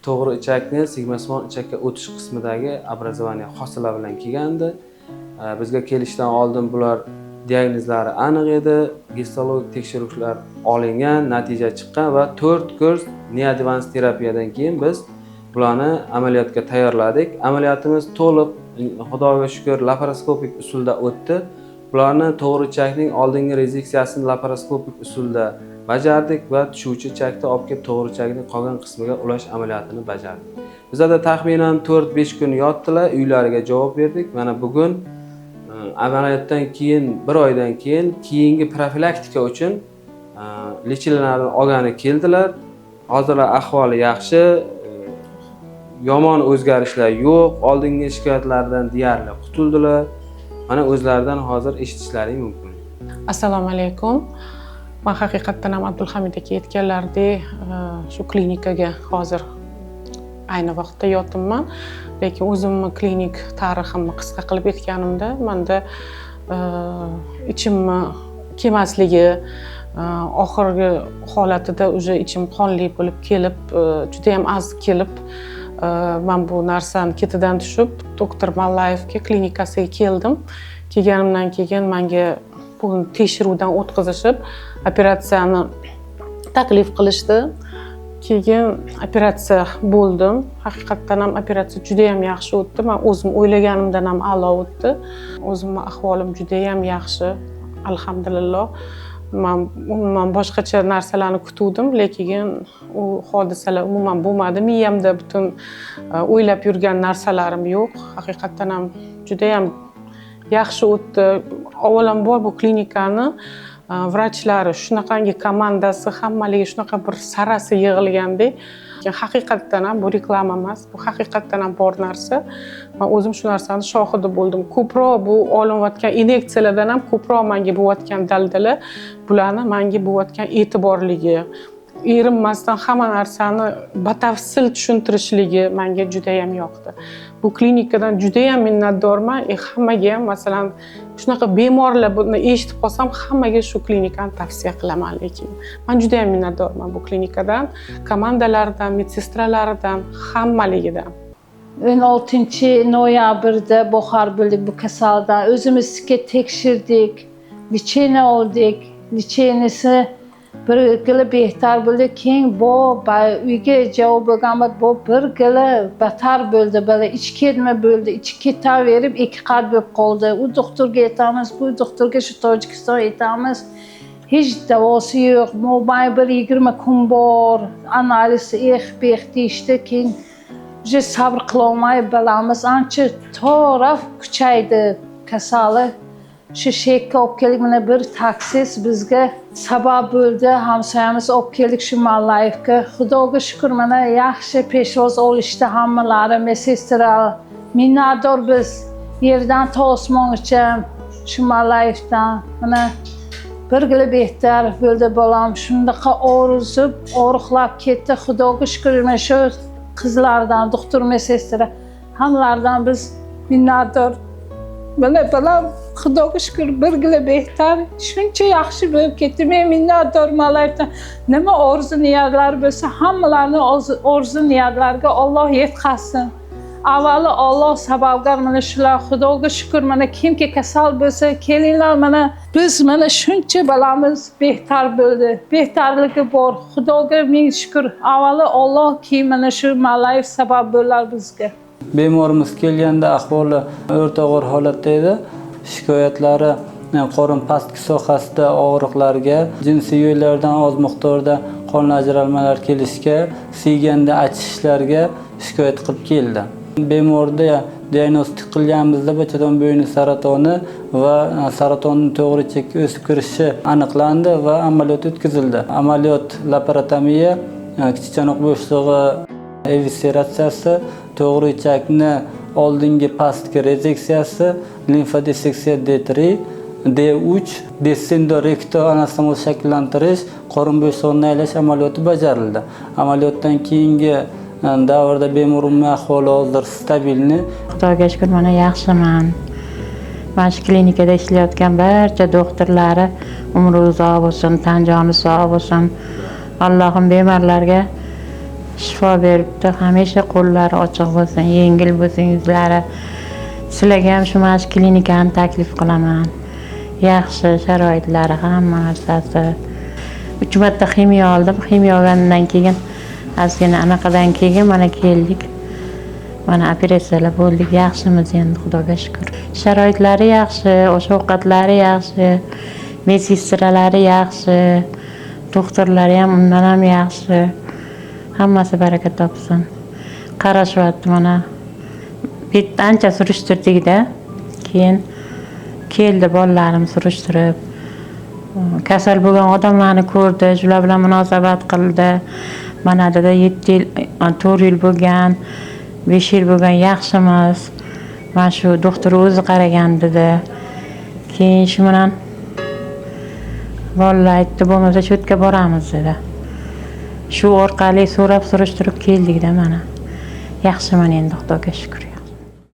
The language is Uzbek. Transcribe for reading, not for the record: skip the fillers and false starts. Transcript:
To'g'ri ichakni sigmasimon ichakka o'tish qismidagi образование, hosila bilan kelgandi. Bizga kelishdan oldin bular diagnozlari aniq edi, gistologik tekshiruvlar olingan, natija chiqqan va 4 kurs neoadjuvant terapiyadan keyin biz bularni amaliyotga tayyorladik. Amaliyotimiz to'liq, Xudoga shukur, laparoskopik usulda o'tdi. Bularni to'g'ri ichakning oldingi rezeksiyasini laparoskopik usulda bajardik va tushuvchi ichakni olib kelib, to'g'ri ichakning qolgan qismiga ulash amaliyotini bajardik. Bizada taxminan 4-5 kun yotdilar, uylariga javob berdik. Mana bugun amaliyotdan keyin bir oydan keyin keyingi profilaktika uchun лечение larni olgani keldilar. Hozir ahvoli yaxshi, yomon o'zgarishlar yo'q, oldingi shikoyatlardan deyarli qutuldilar. Mana o'zlaridan hozir eshitishlaring mumkin. Assalomu alaykum. Man haqiqatdan ham Abdulhamid aka aytganlaridek, shu klinikaga hozir ayni vaqtda yotibman, lekin o'zimni klinik tariximni qisqa qilib aytganimda, manda ichimni kelmasligi, oxirgi holatida уже ichim qonli bo'lib kelib, judayam az kelib, man bu narsani ketidan tushib, doktor Mallayevga klinikasiga keldim. Kelganimdan keyin manga buni tekshiruvdan o'tkazishib, operatsiyani taklif qilishdi. Keyin operatsiya bo'ldim. Haqiqatdan ham operatsiya judayam yaxshi o'tdi, man o'zim o'ylaganimdan ham a'lo o'tdi. O'zimni ahvolim judayam yaxshi, alhamdulillah. Man umuman boshqacha narsalarni kutuvdim, lekin u hodisalar umuman bo'lmadi. Miyamda butun o'ylab yurgan narsalarim yo'q. Haqiqatdan ham judayam yaxshi o'tdi. Avvalambor, bu klinikani vrachlari, shunaqangi komandasi, hammaligi shunaqa bir sarasi yig'ilgandek. Haqiqatdan ham bu reklama emas, bu haqiqatdan ham bor narsa. Man o'zim shu narsani shohidi bo'ldim. Ko'proq bu olinayotgan inyeksiyalardan ham ko'proq manga bo'layotgan daldala bularni manga bo'layotgan e'tiborligi, erinmasdan hamma narsani batafsil tushuntirishligi manga judayam yoqdi. Bu klinikadan judayam minnatdorman и hammaga ham, masalan, shunaqa bemorlar buni eshitib qolsam, hammaga shu klinikani tavsiya qilaman. Lekin man judayam minnatdorman bu klinikadan, komandalaridan, medsestralaridan, hammaligidan. 16 noyabrda buxor bo'ldik bu kasaldan. O'zimizga tekshirdik, лечение oldik. Лечение si bir gili behtar bo'ldi. Keyin bu uyga javob bo'lgan, bu bir gili battar bo'ldi. Böyle ichi ketma bo'ldi. Ichi ketaverib ikki qat bo'lib qoldi. U doktorga aytamiz, bu doktorga, shu Tojikiston aytamiz. Hech davosi yo'q. Mobil bir 20 kun bor. Analiz eh beh deyishdi. Keyin уже sabr qilolmay balamiz ancha toraf kuchaydi kasali. Shu shekka olib keldik. Mana bir taksist bizga sabab bo'ldi, hamsoyamiz, olib keldik shu Mallayevga. Xudoga shukur, mana yaxshi peshvoz olishdi hammalari, medsestra. Minnatdor biz yerdan to osmongacha shu Mallayevdan. Mana bir gili behtar bo'ldi bolam. Shunaqa og'rizib, og'riqlab ketdi. Xudoga shukur, mana shu qizlardan, doktor, medsestra, hammalaridan biz minnatdor. Mana bolam, Xudoga shukur, bir gili behtar, shuncha yaxshi bo'lib ketdi. Men minnatdor Mallayevdan. Nima orzu niyatlar bo'lsa, hammalarini orzu niyatlariga Olloh yetkazsin. Avvalo Olloh sababgar mana shular. Xudoga shukur, mana kimki kasal bo'lsa, kelinglar. Mana biz, mana shuncha balamiz behtar bo'ldi, behtarligi bor. Xudoga ming shukur. Avvalo Olloh, keyin mana shu Mallayev sabab bo'ldilar bizga. Bemorimiz kelganda ahvoli o'rta og'ir holatda edi. Shikoyatlari qorin pastki sohasida og'riqlarga, jinsiy yo'llardan oz miqdorda qonli ajralmalar kelishga, siyganda achishishlarga shikoyat qilib keldi. Bemorda diagnostik qilganimizda bachadon bo'yni saratoni va saratonning to'g'ri ichakka o'sib kirishi aniqlandi va amaliyot o'tkazildi. Amaliyot laparotomiya, kichik chanoq bo'shlig'i eviseratsiyasi, to'g'ri ichakni oldingi pastki rezeksiyasi, limfodisseksiya D3, D3, descendo recto anastomoz shakllantirish, qorin bo'shlig'ini naylash amaliyoti bajarildi. Amaliyotdan keyingi davrda bemor umumiy ahvoli hozir стабильный. Xudoga shukur, mana yaxshiman. Mana shu klinikada ishlayotgan barcha doktorlari umri uzoq bo'lsin, tan joni sog' bo'lsin. Allohim bemorlarga Shifo beribdi. Hamisha qo'llari ochiq bo'lsin, yengil bo'lsin yuzlari. Sizlarga ham shu mana shu klinikani taklif qilaman. Yaxshi sharoitlari, hamma narsasi. 3 marta ximiya oldim. Ximiya olgandan keyin ozgina anaqadan keyin mana keldik. Mana operatsiyalar bo'ldik. Yaxshimiz endi, Xudoga shukur. Sharoitlari yaxshi, osh ovqatlari yaxshi, medsestralari yaxshi, doktorlari ham undan ham yaxshi. Hammasi baraka topsin. Qarashyapti mana. Bitta ancha surishtirdik-da. Keyin keldi bolalarim surishtirib. Kasal bo'lgan odamlarni ko'rdi, shular bilan munosabat qildi. Mana dedi 7 yil, 4 yil bo'lgan, 5 yil bo'lgan, yaxshimiz. Mana shu doktor o'zi qaragan dedi. Keyin shu bilan bolalar aytdi, bo'lmasa shu yerga boramiz dedi. Shu orqali so'rab surishtirib keldikda mana. Yaxshiman endi, Xudoga shukur.